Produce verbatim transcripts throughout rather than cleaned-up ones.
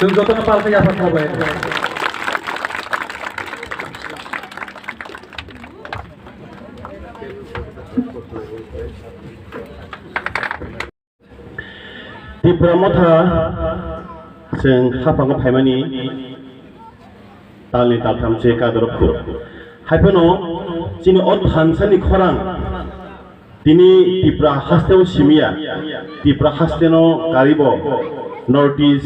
Chwng jotono palkha yapha khabai. Tipra Motha chwng haphango phaimani talni taltham se kadorok phuru. Haiphano chini o thansani khorang tini Tipra hasteo simiya, Tipra hasteno karibo North East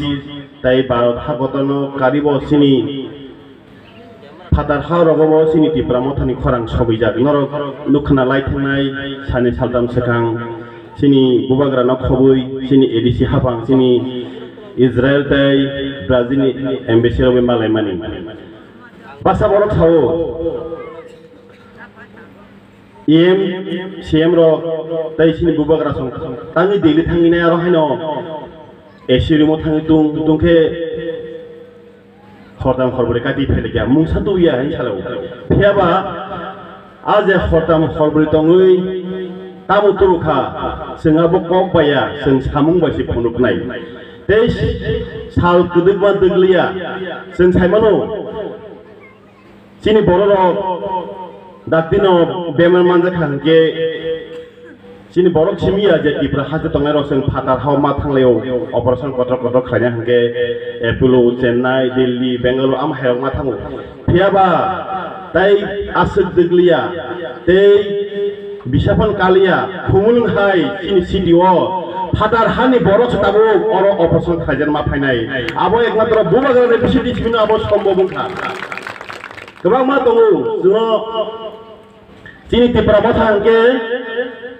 tai Bharat hakotorno karibo chini phatar ha rogobo chini Tipra Mothani khorang sogwijak. Norok nukha na lai thangnai sani saltam swkang chini bubagrano khobwi chini A D C haphang chini Israel tai Brazil ni embassy rogwi malaimani. Basa borok sao, E M, C M rok tai chini bubagra song tangwi Delhi thangwi nai aro haino A C room o thangwi tung tung khe hortam horbrwi kati phailakya mungsa tuya hai salao. Phiyaba a je hortam horbrwi tongwi tamo tubu kha, chwng abo kok baiya, chwng samung bai se phunuknai. Tei sal kwdwkma dwgliya, chwng saimano chini bororok daktino bemar manjakha hwnkhe, chini borok simiya je Tipra haste tongnairok chwng phatar hao ma thanglaio, operation kotor kotor khlaina hwnkhe Apollo, Chennai, Delhi, Bangalore, am hairok ma thango. Phiyaba tai aswk dwgliya, tei bisaphan kaliya, khumulwng hai chini city o phatar hani borok se tabuk oro operation khlaijakma phainai. Abo ekmatro bubagrani bisingtwi simi abo sombob wngkha. Kwbangma tongo, chwngno chini Tipra Motha hwnkhe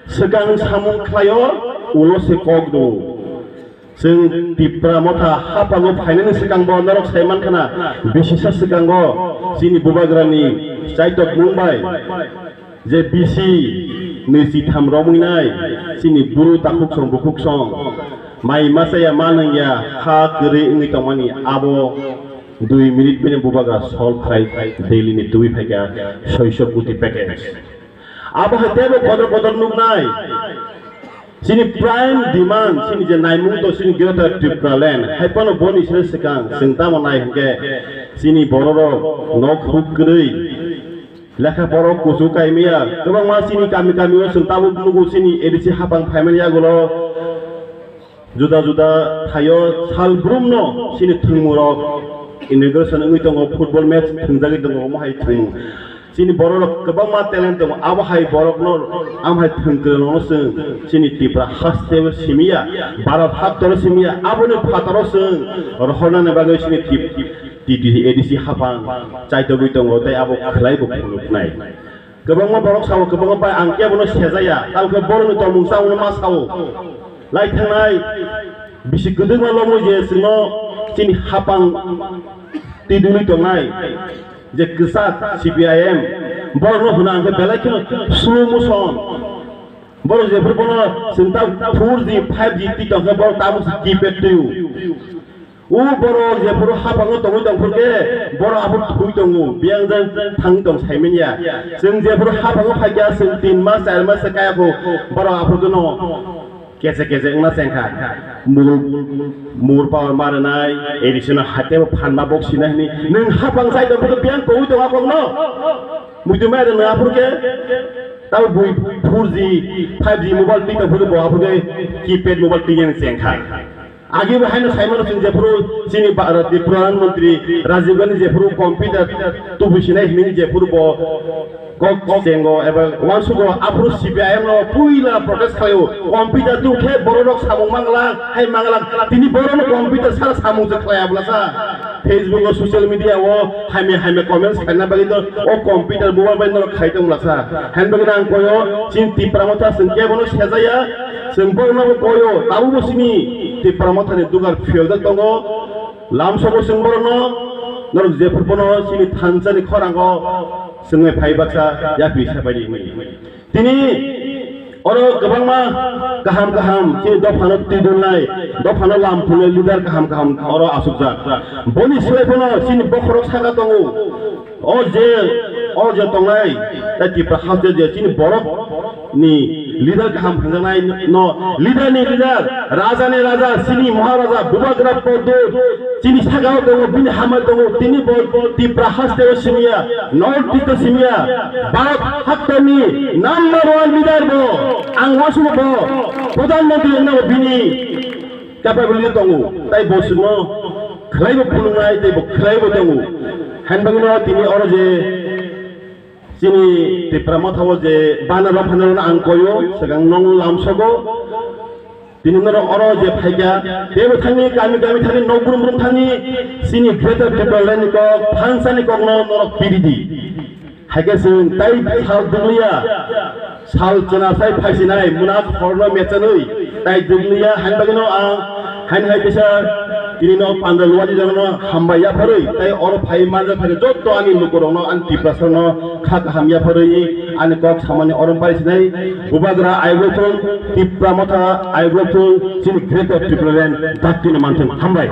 swkang samung khlaio, ulo se kok do. Chwng Tipra Motha haphango phainani swkang bo norok sai mankhana, bisisa swkango chini bubagrani chaitok mung bai je bisi nwi chitham romwi nai chini buru takhuk song bukhuk song mai machaya ma nangya ha kwrwi wngwi tongmani abo Dui minute bini bubagra sol khai Delhi ni twi phaikha soiso koti package. Abo hai tebo kotor kotor nuknai. Chini prime demand, chini je naimung to chini Greater Tipraland. Hai phano boni sini swkang chwng tamo nai hwnkhe chini bororok nok huk kwrwi lekha poro kuchu kaimiya. Kwbangma chini kami kami o chwng tabuk nugo chini A D C hapang phaimani yagulo. Juda juda thaio sal brumno chini thwngmurok inauguration wngwi tongo, football match thwngjagwi tongo, omo hai thwngmung. Chini bororok kwbangma talent tongo, abo hai borokno, am hai thwngkwrwngno chwng chini Tipra hasteo simiya, Bharat haktoro simiya, aboni phataro chwng rohornani bagwi chini Tip-, T T A D C haphang chaitogwi tongo, tei abo khlaibo phunuknai. Kwbangma borok sao, kwbangma bai ang kebono sejaya, tamo khe borokni tongmung chamungno ma sao. Lai thangnai bisi kwdwkma lomwi je chwngno chini hapang twidulwi tongnai je kwchak C P I M, borokno hwna ang khe belai kheno slow motion. Borok jephuru bono chwng ta four G, five G twi tong khe borok tabuk se keypad twi-o. O borok jephuru haphango tongwi tongphuru khe borok aphuru thwi tongo, biyang jang thangwi tong saimanya. Chwng jephuru haphango phaikha, chwng tin mas, char mas se kaya kho, borok aphuru kheno kese kese wngna chengkha. Mur, mur power marinai, additional hatebo phanma bok sinai hwnwi. Nwng haphang chai tongphuru khe biyang tongwi tongo aphangno. Muitu mai rwng aphuru khe, tabo bui four G, five G mobile twi tongphuru bo aphuru khe keypad mobile twi yang chengkha. Agi bo haino saimano chwng jephuru chini Bharatni Pradhan Mantri Rajiv Gandhi jephuru computer tubu sinai hwnwi jephuru bo kok chengo eba uansugo aphuru C P I M no puila protest khlaio, computer tu khe bororok samung mangla hai mangla tini borokno computer sara samung se khlai abla sa Facebook o social media o hamya hamya comments khaina bagwi to o computer mobile bai norok khai tong mangla sa. Hain bagwi ang koyo chini Tipra Motha chwng kebono sejaya. Chwng borokno bo koyo, tabukbo chini Tipra Mothani dugar phiyojak tongo. Lamsogo chwng borokno, norok jephuru bono chini thansani khorango chwngwi phai baksa yapri sabaidi hwnwi. Tini oro kwbangma kaham kaham chini dophano twidulnai, dophano lam phunai leader kaham kaham oro asukjak. Boni slai phano chini bokhorok saka tongo. O je, o je tongnai, tai Tipra haste je chini borok ni leader kaham phangjaknai no, leader ni leader, raja ni raja, chini Maharaja Bubagra Pradyot, chini sakao tongo, bini hambai tongo, tini bo Tipra hasteo simiya, North East o simiya, Bharat haktani number one leader bo, ang wasung bo, Pradhan Mantri wngna bo bini capability tongo, tai bo chwngno khwlaibo phunuknai, tei bo khwlaibo tongo. Hain bagwino tini oro je chini Tipra Mothao je bana rok phano ang koyo, swkang nong lamsogo. Tini norok oro je phaikha, teibo thani kami kami thani nok brum brum thani chini Greater Tipraland ni kok, thansa ni kokno norok piridi. Haikhe chwng tai sal dukliya, sal chwna sai phaisinai, munak horno mechanwi, tai dukliya, hain bagwino ang, hain hai kisa, tini no pandal wadi jagano hambai yapharwi, tai oro phai manja phai jotto ani lukurokno, ani Tiprasarokno kha kaham yapharwi, ani kok samani orom paisinai, Bubagra aibrokthung, Tipra Motha aibrokthung, chini Greater Tipraland daktino manthung. Hambai.